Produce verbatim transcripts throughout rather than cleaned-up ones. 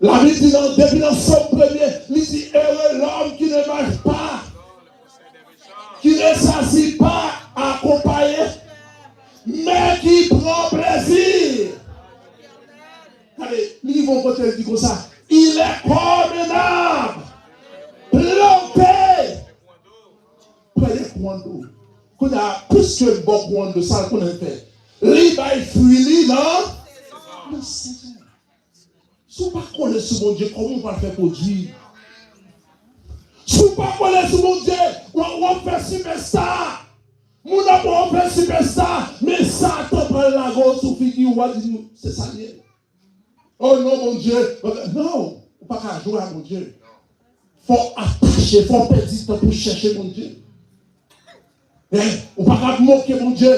Labib di nan, depi nan Sòm premye, li di, heureux l'homme qui ne marche pas, qui ne s'assit pas accompagné, mais qui prend plaisir. Gade, li rive yon kote, li di konsa, il est comme un arbre planté près des courants d'eau. Kounye a, piske l bò courant d'eau, sa l konnen fè? Li bay fwi li nan, nan sezon. Si w pa kole sou Bondye, kòman w pral fè pwodui? Si w pa kole sou Bondye, w ap, w ap fè sipèsta. Moun ap wè w fè sipèsta, men Satan pral lage w sou figi w, w a di, se sa l ye. Oh non, Bondye. Non, ou pa ka jwe ak Bondye. Fò w atache, fò w pèdi tan pou chèche Bondye. Hein? Ou pa ka moke Bondye.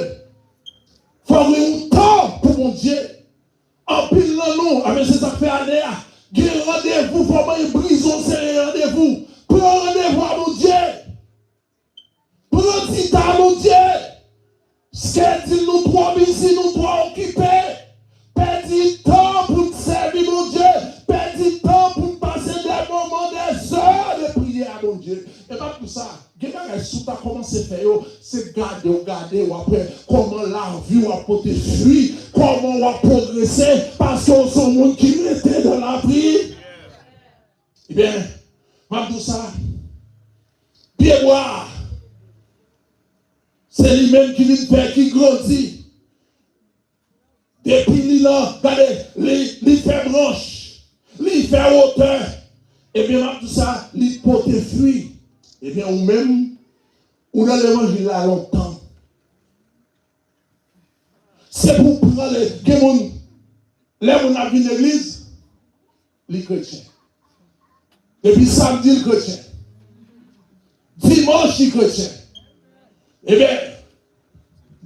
Fò w gen yon tan pou Bondye. Anpil nan nou, a, men se sa k fè ane a, gen randevou, fò w brize yon seri randevou. Pran randevou a Bondye. Pran ti tan a Bondye. Skedjil nou twò bizi, nou twò okipe. Pèdi tan pou n sèvi Bondye. Pèdi tan pou n pase de moman, de zè de priyè a Bondye. E pa pou sa. Gen bagay, si w ta kòmanse fè yo, se gade w gade w ap wè kòman lavi w ap pote fwi, kòman w ap pwogrese, paske w se yon moun ki rete nan lapri. Ebyen, m ap di w sa, pyebwa a, se li menm ki vin fè, ki grandi. Depi li nan, gade, li, li fè branch, li fè wotè. Ebyen, m ap di w sa, li pote fwi. Ebyen, ou menm, ou nan levanjil la lontan. Se pou w pran le, gen moun, lè moun ap vin legliz, li kretyen. Depi samdi, li kretyen. Dimanch, li kretyen. Ebyen,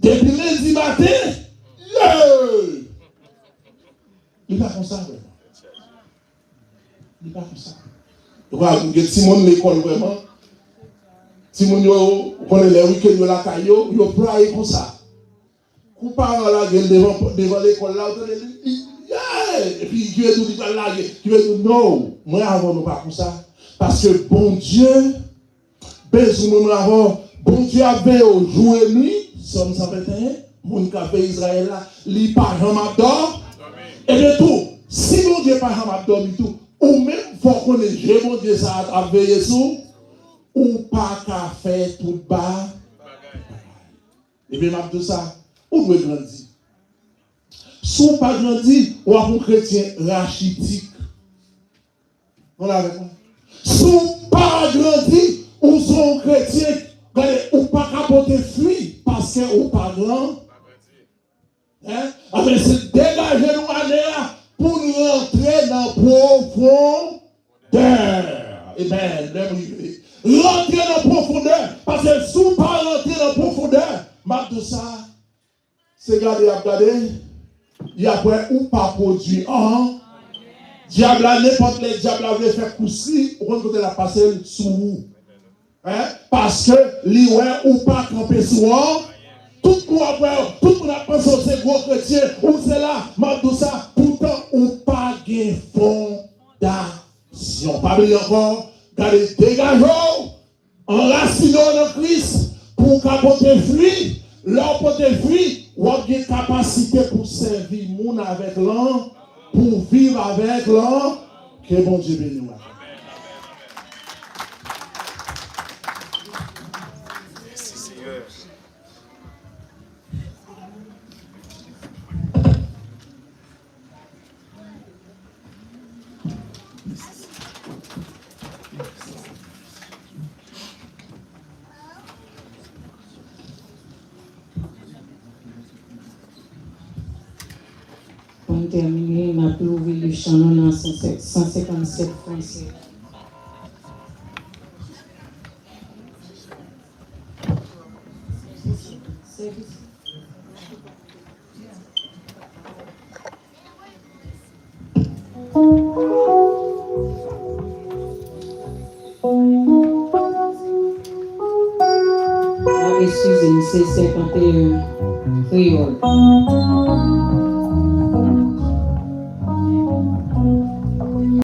depi lendi maten, ye! Li pa konsa vrèman. Li pa konsa. Ou pa gen timoun lekòl vrèman. Timoun yo, ou konnen lè wikenn yo lakay yo, yo praye konsa. Kou paran lage l devan, devan lekòl la, ou tande li, li, yeah! Epi ki vle di w li pral lage, ki vle di w, no, mwen avè w nou pa konsa. Paske Bondye bezwen mwen, mwen avè w. Bondye ap veye w jou e nwi, Sòm san venteyen, moun k ap veye Izrayèl la, li pa janm ap dò. Ebyen tou, si Bondye pa janm ap dòmi tou, ou menm fò w konnen je Bondye sa a ap veye sou ou, ou pa ka fè tout ba. Ebyen, m ap di w sa, ou dwe grandi. Si w pa grandi, w ap yon kretyen rachitik. Nou la avèk mwen? Si w pa grandi, ou se yon kretyen, gade, ou pa ka pote fwi paske ou pa gran. Hein? Anben, se degaje nou ane a pou n rantre nan pwofondè. Amen. Lè m rive. Rantre nan pwofondè. Paske si w pa rantre nan pwofondè, m ap di w sa, se gade y ap gade, y ap wè ou pa pwodui an. Dyab la, nenpòt lè dyab la vle fè kous li, ou konn kote l ap pase l? Sou ou. Hein? Paske li wè ou pa kanpe sou an. Tout moun ap wè, tout moun ap panse w se gwo kretyen, ou se la, m ap di w sa, poutan ou pa gen fondasyon. Pa bliye ankò, gade, degaje w, anrasine w nan Kris, pou w ka pote fwi. Lè w pote fwi, w ap gen kapasite pou sèvi moun avèk lan, pou viv avèk lan. Ke Bondye beni w. Mèsi, Seyè. Pou n tèmine, n ap louvri liv chan nou nan san senkannsenk franse. Ah, eskize m, se senkannteyen kreyòl.